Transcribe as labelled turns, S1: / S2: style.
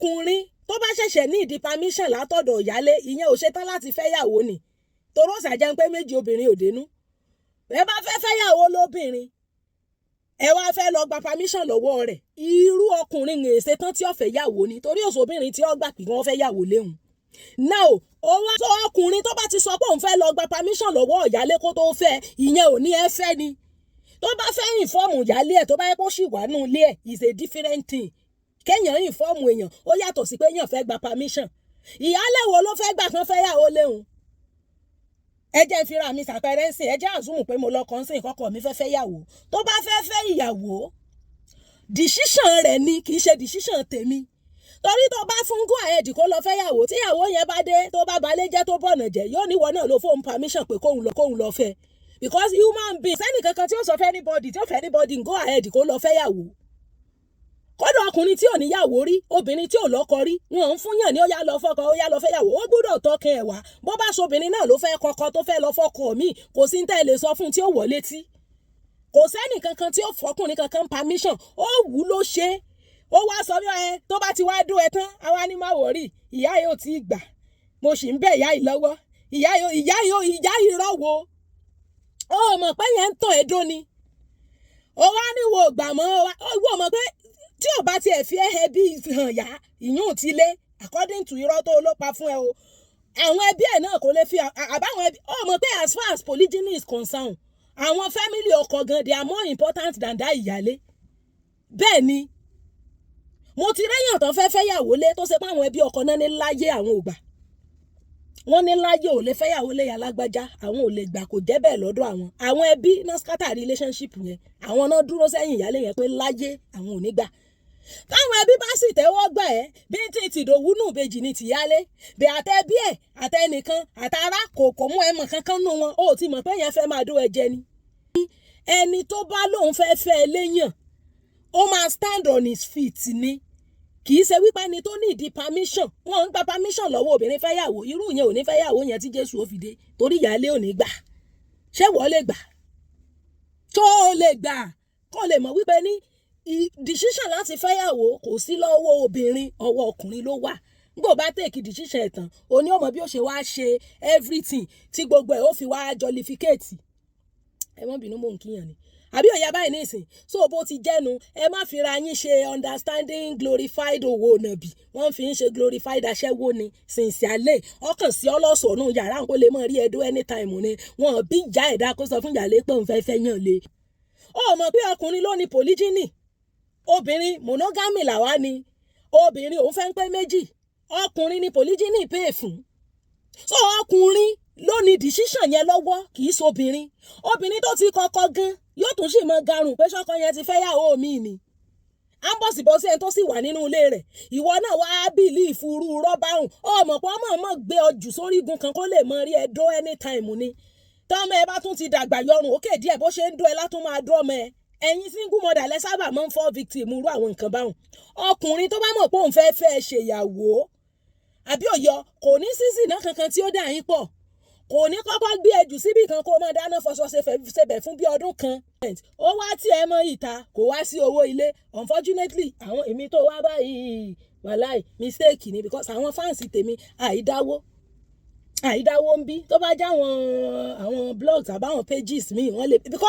S1: Ọkùnrin tó bá ṣẹ̀ṣẹ̀ ní ìdí permission látọ̀dọ̀ ìyálé, ìyẹn ò ṣetán láti fẹ́yàwó ni, toró ṣàjẹ́ pé méjì obìnrin ò dénú. Ẹ bá fẹ́ fẹ́yàwó lóbìnrin, ẹ wá fẹ́ lọ gba permission lọ́wọ́ rẹ̀, irú ọkùnrin ń ṣetán tí ó fẹ́ yàwó ni, torí òṣòbìnrin tí ó gbà pé wọ́n fẹ́ yàwó léhùn. Now, ó wá sọ, ọkùnrin tó bá ti sọ pé òun fẹ́ lọ gba permission lọ́wọ́ ìyálé kó tó fẹ́, ìyẹn ò ní ẹ fẹ́ ni. Tó bá fẹ́ inform ìyálé ẹ̀, tó bá yẹ kó sì wà nù ilé ẹ̀, is a different thing. Kéèyàn inform èèyàn, ó yàtọ̀ sí pé èèyàn fẹ́ gba permission. Ìyálé wo ló fẹ́ gbà kán fẹ́ yàwó léhùn? Ẹ jẹ́ n fira mi sàpẹrẹ ń sìn. Ẹ jẹ́ assume pé mo lọ́kọ ń sìn, kọ́kọ́ mi fẹ́ fẹ́ yàwó. Tó bá fẹ́ fẹ́ ìyàwó, decision rẹ̀ ni, kì í ṣe decision tèmi, torí tó bá fún go ahead kó lọ fẹ́ yàwó, tí ìyàwó yẹn bá dé, tó bá balẹ̀ jẹ́, tó bọ̀nà jẹ́, yóò níwọ náà ló fóun permission pé kóun lọ fẹ́, because human being sẹ́ni kankan tí ó sọ fẹ́ anybody, tí ó fẹ́ anybody go ahead kó lọ fẹ́ yàwó. Kódà ọkùnrin tí ò níyàwó rí, obìnrin tí ò lọ́kọ rí, wọn ń fún yàn ní ó yá lọ fọ́kọ, ó yá lọ fẹ́yàwó. Ó gbọ́dọ̀ tọkàn ẹ̀ wá. Bó bá ṣe obìnrin náà ló fẹ́ kọ́kọ́, tó fẹ́ lọ fọ́kọ míì, kò sí ní tẹ́ ẹ lè sọ fún tí ó wọ̀ létí. Kò sẹ́nì kankan tí ó fọkùnrin kankan permission. Ó wù ú ló ṣe é. Ó wá sọ bí ẹ tó bá ti wá dún ẹ tán, àwa ní má worry, ìyá yóò ti gbà, mo sì ń bẹ̀ ìyá yìí lọ́wọ́. Ìyá yóò, ìyá yóò, ìyá yìí rọ́wọ́. Ó mọ̀ pé yẹn ń tàn ẹ́ dó ni. Ó wá ní wo gbà mọ́. Ó wò mọ̀ pé tí ò bá tiẹ̀ fi ẹ́ bí hàn yá, ìyún ti lé, according to irọ́ tó ló pa fún ẹ o. Àwọn ẹbí ẹ̀ náà kò lè fi àbáwọn ẹbí. Ó mọ̀ pé as far as polygyny is concerned, àwọn family ọkọ gan, they are more important than that ìyálé. Bẹ́ẹ̀ ni, mo ti réyàn tó fẹ́ fẹ́yàwó lé, tó ṣe pé àwọn ẹbí ọkọ náà ní láyé àwọn ò gbà. Wọ́n ní láyé, ò lè fẹ́yàwó lé alágbájá, àwọn ò lè gbà, kò jẹ́ bẹ́ẹ̀ lọ́dọ̀ àwọn. Àwọn ẹbí náà scatter relationship yẹn. Àwọn náà dúró sẹ́yìn ìyálé yẹn pé láyé, àwọn ò ní gbà. Táwọn ẹbí bá sì tẹ́wọ́ gbà ẹ́, bí tí tìdòwú nù bejì ní tìyálé bí àtẹbí ẹ̀, àtẹnìkan àtàrà kò mú ẹ mọ̀ kankan nù wọn, ó ti mọ̀ pé yẹn fẹ́ máa dó ẹ jẹ ni. Ẹni tó bá lóun fẹ́ fẹ́ ẹ léyàn, ó máa stand on his feet ni. Kì í ṣe wípé ẹni tó ní ìdí permission. Wọn ń gba permission lọ́wọ́ obìnrin fẹ́yàwó. Irú yẹn ò ní fẹ́yàwó yẹn tí Jésù ó fi dé, torí ìyáálé ò ní gbà. Ṣé wọ́n lè gbà? Tó o lè gbà kó lè mọ̀ wípé ní decision láti fẹ́yàwó kò sí lọ́wọ́ obìnrin, ọwọ́ ọkùnrin ló wà. Nígbà bá take decision ẹ̀ tán, òní ọmọ bí ó ṣe wá ṣe everything tí gbogbo ẹ̀ ó fi wá jollificate. Ẹ mọ́ bínú, mò ń kíyàn ni àbí òye báyìí nísìn. So bó ti jẹ́nu, ẹ má fira yín ṣe understanding glorified owó nàbì. Wọ́n fi ń ṣe glorified aṣẹ́wó ni. Sincerely, ọkàn sí ọlọ́sọ̀nù yàrá kó lè mọ̀ rí ẹdó anytime ni. Wọ́n bí ìyá ẹ̀dá kó sọ fún ìyàlẹ́ pé òun fẹ́ fẹ́ yàn lé. Ó mọ̀ pé ọkùnrin ló ní polygyny, obìnrin monogamy làwa ni. Obìnrin òun fẹ́ ń pé méjì, ọkùnrin ni polygyny pay fún. So ọkùnrin ló ní decision yẹn lọ́wọ́, kì í ṣobìnrin. Obìnrin tó ti kọ́kọ́ gan yóò tún sì mọ garùn pé ṣọ́kọ yẹn ti fẹ́yàwó mi ni, à ń bọ̀sibọ́sí ẹni tó sì wà nínú ilé rẹ̀. Ìwọ náà wá bìlí ìfuru rọ́bà hùn. Ọmọ pọ̀ mọ̀ mọ̀ gbé ọ jù sórí igun kan kó lè mọ rí ẹ dó anytime ni. Tọ́mọ ẹ bá tún ti dàgbà yọrùn òkè díẹ̀, bó ṣe ń dó ẹ látún máa dó ọmọ ẹ. Ẹ̀yin single mother lẹ sábà máa ń fall victim irú àwọn nǹkan báwọn. Ọkùnrin tó bá mọ̀ pé òun fẹ́ fẹ́ ṣèyàwó, àbí òyọ, kò ní sísì náà kankan tí ó dà yín pọ̀, kò ní kọ́kọ́ gbé ẹjù síbì kan kó máa dáná fọṣọ ṣebẹ̀ fún bí ọdún kan. Ó wá tí ẹ mọ ìta, kò wá sí owó ilé. Unfortunately, àwọn èmi tó wá báyìí, wàláì mistake ni, because àwọn fans tèmi àìdáwó àìdáwó ń bí. Tó bá já àwọn blogs àbáwọn pages míì, wọ́n lè because